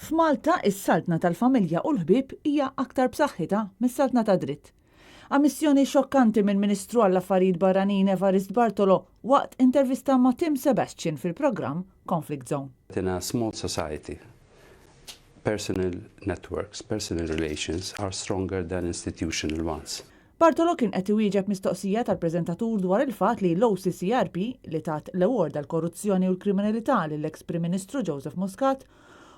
F'Malta, is-saltna tal-familja u l-ħbieb hija aktar b'saħħitha mis-saltna tad-dritt. Ammissjoni xokkanti mill-Ministru għall-Affarijiet Barranin Evarist Bartolo waqt intervista ma' Tim Sebastian fil-programm Conflict Zone. In a small society, personal networks, personal relations are stronger than institutional ones. Bartolo kien qed iwieġeb mistoqsija tal-preżentatur dwar il-fatt li l-OCCRP, li tat l-award għall-korruzzjoni u l-kriminalità lill-eks Prim Ministru Joseph Muscat,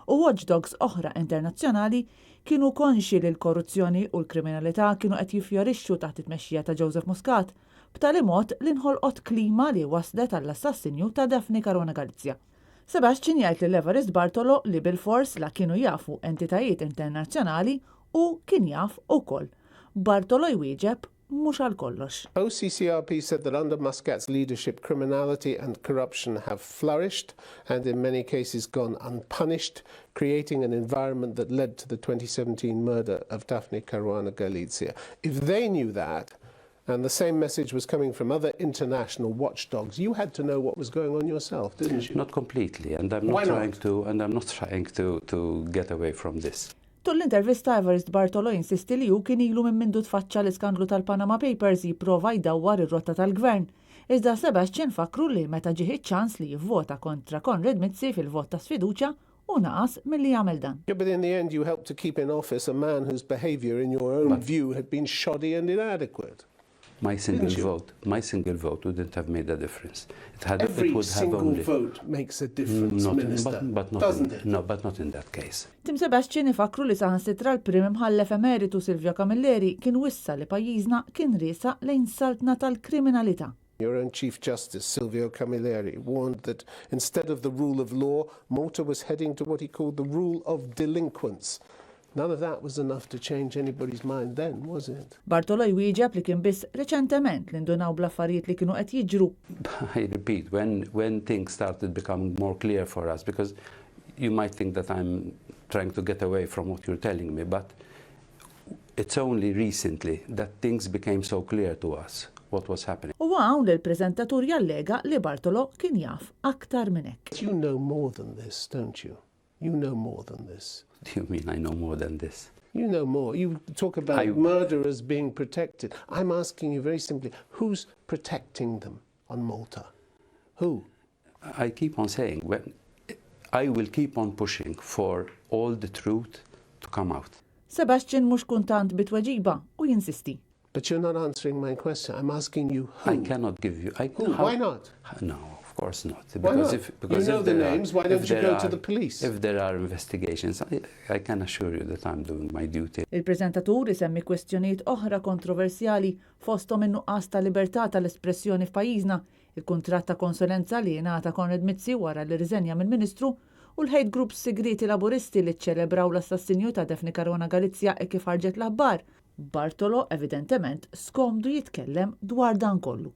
u watchdogs oħra internazzjonali kienu konxji li l-korruzzjoni u l-kriminalità kienu qed jiffjorixxu taħt it-tmexxija ta' Joseph Muscat, b'tali mod li nħolqot klima li wasslet għall-assassinju ta' Daphne Caruana Galizia. Sebastian jgħid lil Evarist Bartolo li bilfors la kienu jafu entitajiet internazzjonali hu kien jaf ukoll. Bartolo jwieġeb mhux għal kollox. OCCRP said that under Muscat's leadership criminality and corruption have flourished and in many cases gone unpunished, creating an environment that led to the 2017 murder of Daphne Caruana Galizia. If they knew that, and the same message was coming from other international watchdogs, you had to know what was going on yourself, didn't you? Not completely, and I'm not Why not? trying to, and I'm not trying to, to get away from this. Tul l-intervista Evarist Bartolo jinsisti li hu kien ilu minn mindu tfaċċa l-iskandlu tal-Panama Papers jipprova jdawwar ir-rotta tal-gvern. Iżda Sebastian fakru li meta ġieħ iċ-ċans li jivvota kontra Konrad Mizzi fil-vot ta' sfiduċja u naqas milli jagħmel dan. Yeah, but in the end you helped to keep in office a man whose behaviour in your own view had been shoddy and inadequate. My single Didn't you? vote, my single vote wouldn't have made a difference. It had, Every it would have single only vote makes a difference, not, Minister, but, but not doesn't in, it? No, but not in that case. Tim Sebastian ifakru li saħansitra l-Prim Imħallef Emeritu Silvio Camilleri kien wissa li pajjiżna kien riesaq lejn saltna tal-kriminalità. Your own Chief Justice, Silvio Camilleri, warned that instead of the rule of law, Malta was heading to what he called the rule of delinquents. None of that was enough to change anybody's mind then, was it? Bartolo jwieġeb li kien biss reċentement li ndunaw bl-affarijiet li kienu qed jiġru. I repeat, when things started becoming more clear for us, because you might think that I'm trying to get away from what you're telling me, but it's only recently that things became so clear to us what was happening. U hawn li l-preżentatur jallega li Bartolo kien jaf aktar minn hekk. You know more than this, don't you? You know more than this. What do you mean I know more than this? You know more. You talk about murderers being protected. I'm asking you very simply, who's protecting them on Malta? Who? I keep on saying, when I will keep on pushing for all the truth to come out. Sebastian mhux kuntant bit-tweġiba u jinsisti. But you're not answering my question. I'm asking you who. I cannot give you. I, Who? How, Why not? No, of course not. Why Because not? If, because You know if the there are- names, why if don't you there go to are- the police? If there are investigations, I can assure you that I'm doing my duty. Il-preżentatur isemmi kwestjonijiet oħra kontroversjali fosthom in-nuqqas ta' libertà tal-espressjoni f'pajjiżna, il-kuntratt ta' konsulenza li jingħata Konrad Mizzi wara li riżenja mill-Ministru u l-hate groups segreti laburisti li ċċelebraw l-assassinju ta' Daphne Caruana Galizia e kif ħarġet l-aħbar. Bartolo evidentement skomdu jitkellem dwar dan kollu.